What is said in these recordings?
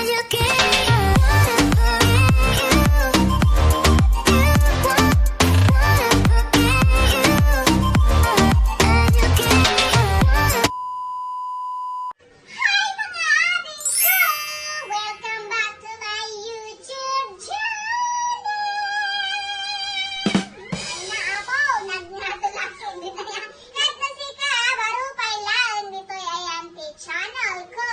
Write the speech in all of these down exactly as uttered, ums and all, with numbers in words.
Hi, mga ading ko! Welcome back to my YouTube channel! Ay, naapo, nagnatulak, hindi na yan. Kahit na sika, baro pa ilan dito, ayan, ti channel ko.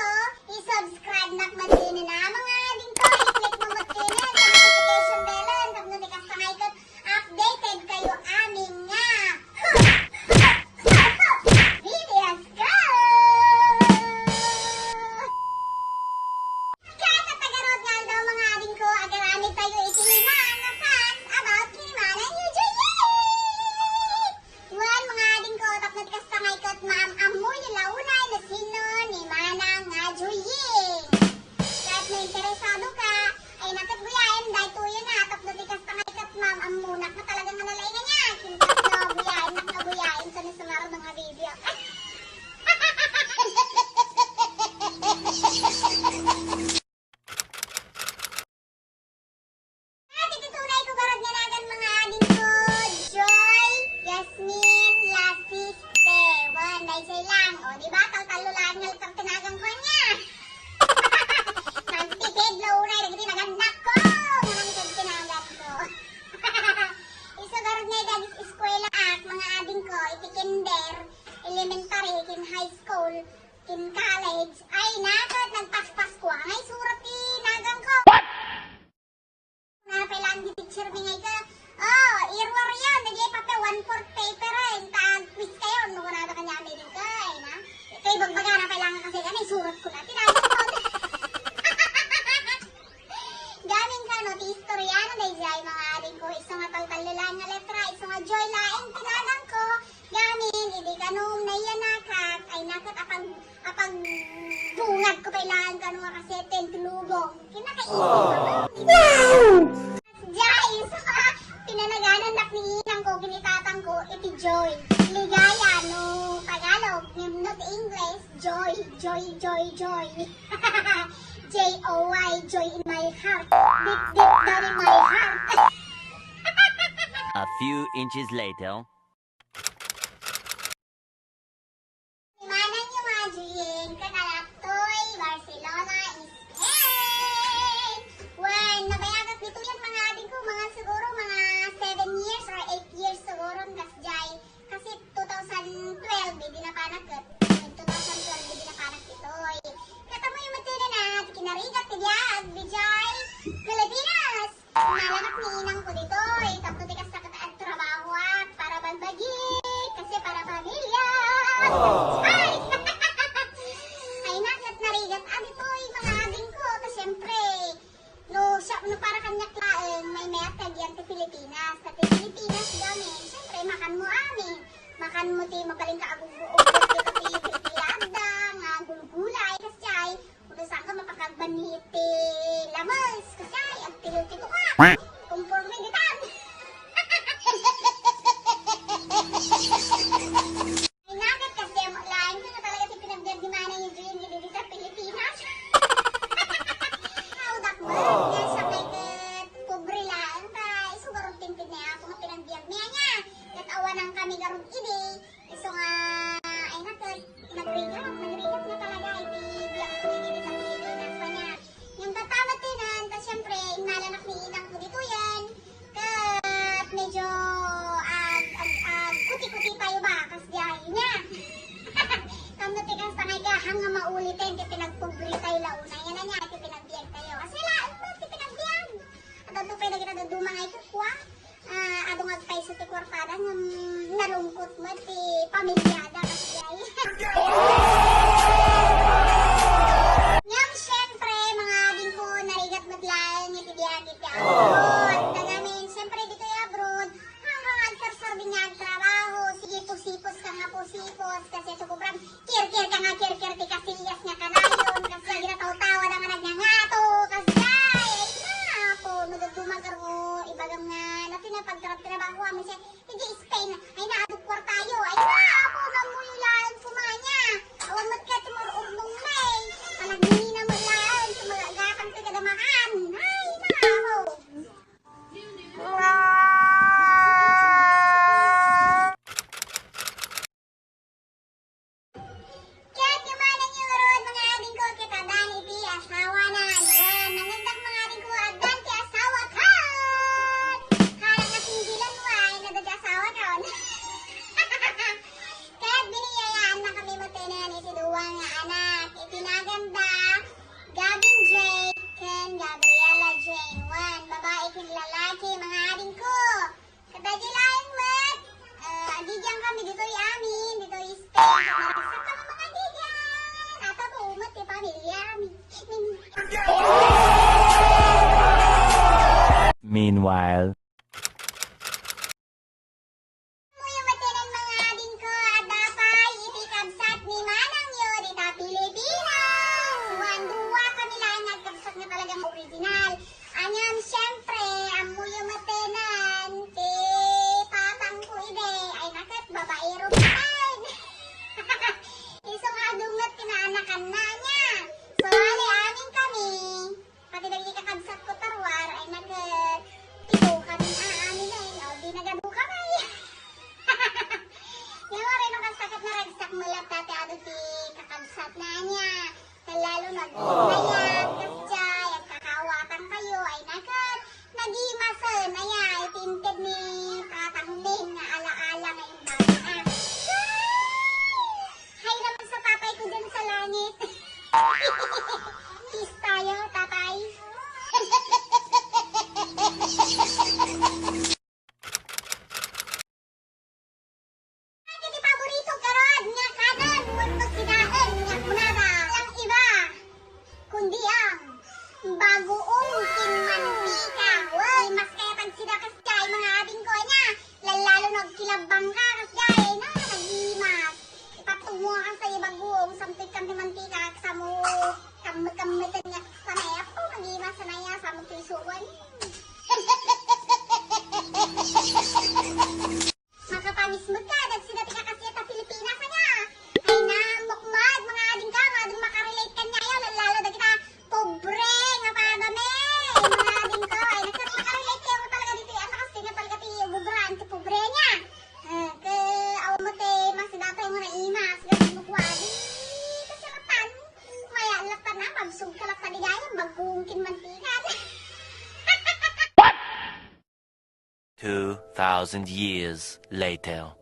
I-subscribe nak man din na, mga ading ko. I-click mo man din yan, sa notification bell, tapno ti kasta nga ikat updated kayo amin nga videos ko! Ket sa tagarod nga aldaw, mga ading ko, agaramid tayo iti lima nga facts about kini Manang Eugene! Wen, mga ading ko, tapno ti kasta nga ikat maam-ammoyo la unay no sino ni Manang nga Eugene. Ket no interesado ka, ay nakat buyaen, daytoy na, tapno ti kasta nga ikat maam-ammonak na talaga nga nalaingan niya. Kinkat no, buyaen, nak na buyaen, sa nasungarod nga video. Ket iti tunay ko garud nga nagan, mga ading ko, Joy Yasmin Lasiste. Wen, daydiay lang. O, di ba? Taltallo laeng nga letter ti nagan ko ania. Nagtipid la unay dagiti nagannak ko. Manang ket ti nagan ko. Isu garud nga idi ages-eskuela ak, mga ading ko, iti kinder, elementary, ken high school, ken college, ay, nakat nagpaspaskuan nga isurat ti nagan ko. What? Napay lang ti teacher mi nga ika, "Oh, iruar yan, dagiti papel, one-fourth paper, eh, inta ag-quiz kayo," no, kunada kaniami dito, ay na. Kay bagbaga napay lang kasi, ano, isurat ko na, tinawag ko. Gamin kano, ti istorya na daydiay, mga ading ko, isu nga taltallo laeng nga letra, isu nga Joy laeng ti nagan ko, gamin, idi kano, naiyanakak, ay nakat apag, apag bungad ko pay laeng kano nga kasi tentulubong. Kinakaisip ko. Wow! Jai, so, ah, pinanaganan nak ni inang ko, ken ni tatang ko, iti Joy. Ligaya, no Tagalog, ngem no ti English, joy, joy, joy, joy. J O Y, joy in my heart. Deep, deep down in my heart. A few inches later. Manang Eugene, ket adtoy Barcelona, Spain. Wen, nabayagak ditoyen, mga ading ko, mga siguro, mga seven years or eight years siguro, kasdiay. Kasi two thousand twelve, idi napanak ket. Two thousand twelve, idi napanak ditoy. Ket ammoyo met ti kinarigat ti biag, idiay Pilipinas. Nalanak ni inang ko ditoy, tapno ti kasta ket agtrabahoak para balbagik, kasi para pamilya. Ay! Ay, nakat narigat, ah, ditoy, mga ading ko, ta siyempre, no, siya, no, para kaniak laeng, maymayat ti agian ti Pilipinas, ta ti Pilipinas, gamin, siyempre, makanmo amin. Makanmo ti mabalin nga agugguog, ti, ti, ti, ti, adda, nga gulgulay, kasdiay, Uno saan ka mapakagbanit ti lamas? Kasi ay, agtilo ti tukak. Konforme ditan. Ay, nakat kasi mo lain ka talaga ti pinagbiag ni Manang Eugene dito sa Pilipinas. Naudak mo, nga siya kay ket pobre lang, ta isu garud tinpid ni Apo nga pinagbiag niya niya. Ket awanan kami garud idi, Isu nga, ay, nag-, nagrigat, nagrigat nga talaga iti biag ko iti sa Pilipinas, kanya. Ngem tatta met ti nan, ta siyempre, innalanak ni inang ko ditoyen. Ket medyo ag-, ag-, agkuti-kuti tayo ba, kasdiay niya. Tapno ti kasta nga ikahan nga mauliten, ti pinagpobre tayo la unay, yan na niya, ti pinagbiag tayo. Kasi laeng met ti pinagbiag. At adto pay dagiti dadduma nga ikaw, kwa? Ah, adu nga agpayso ti kuartada ngem nalungkot met ti pamilyada kasdiay. Ngem siyempre, mga ading ko, narigat met laeng iti biag iti abroad. Ngamin, siyempre, ditoy abroad, hanggang agsarsardeng nga agtrabaho, sige, pusipos ka nga pusipos, kasi ti kubram, Kirkir ka nga kirkir ti kasilyas nga kanayon, kasla ginataw-tawa da nga nagngangato, kasla, ay, na, apo, no, dadduma garud, ibagam nga, na, ti napagtrab-trabaho, amin siya, iti Spain, ay, na, adu kuartayo, ay, na, apo, nammuyo laeng kumanya. Meanwhile. Ammoyo met ket, mga adingko, adda pay iti kabsat ni manangyo dita Pilipinas. Wen, dua kami laeng nga agkabsat nga talagang original. Ngem, siyempre, ammoyo met ket ti tatangko idi, ay na ket babaero met. Isu nga adu met ti naanakanna ania. So, ali, amin kami. Pati dagiti kakabsatko, tarwar, ay na ket pito kami nga amin, eh. O, di nagadu kami. Ngem, uray no kasta ket naragsak met latta ti adu ti kakabsatna ania. Lalo no agdayag, kasdiay, agkakaawatan kayo, ay na ket nagimasen, aya, iti inted ni tatangmi nga alaala nga imbagana. Hay naman sa tatay ko dyan sa langit. Kiss tayo, tatay. Iti paborito garud nga kanen wenno kinaen nga kunada. Ang iba, kundi ang bagoong kin mantika. Uy, mas kayatag sida kasdiay, mga adingko, ania. Lalo no agkilabang ka kasdiay, na, nagimas. Ipatumo ka sa bagoong, sampit kan ti mantika, samo, kammet-kammeten nga sanay. Apo, nagimas, sanay, samo ti isuwan. Makapanis met ka, dagsida ti kakasdiay ta Pilipinas, ania. Ay na, mukmad, mga adingko, nga adun makarelate kaniayo, lalo dagita pobre nga padami. Mga adingko, ay, nagkat makarelate kayo talaga dito, ano, kasi nga talaga ti ububraan ti pobre ania. Eh, ke, awan met ti mas datoy nga naimas, ganun mo kuwadi. Kasaratan, maya latta na, mabsog ka latta di gayam, bagoong kin mantika. Two thousand years later.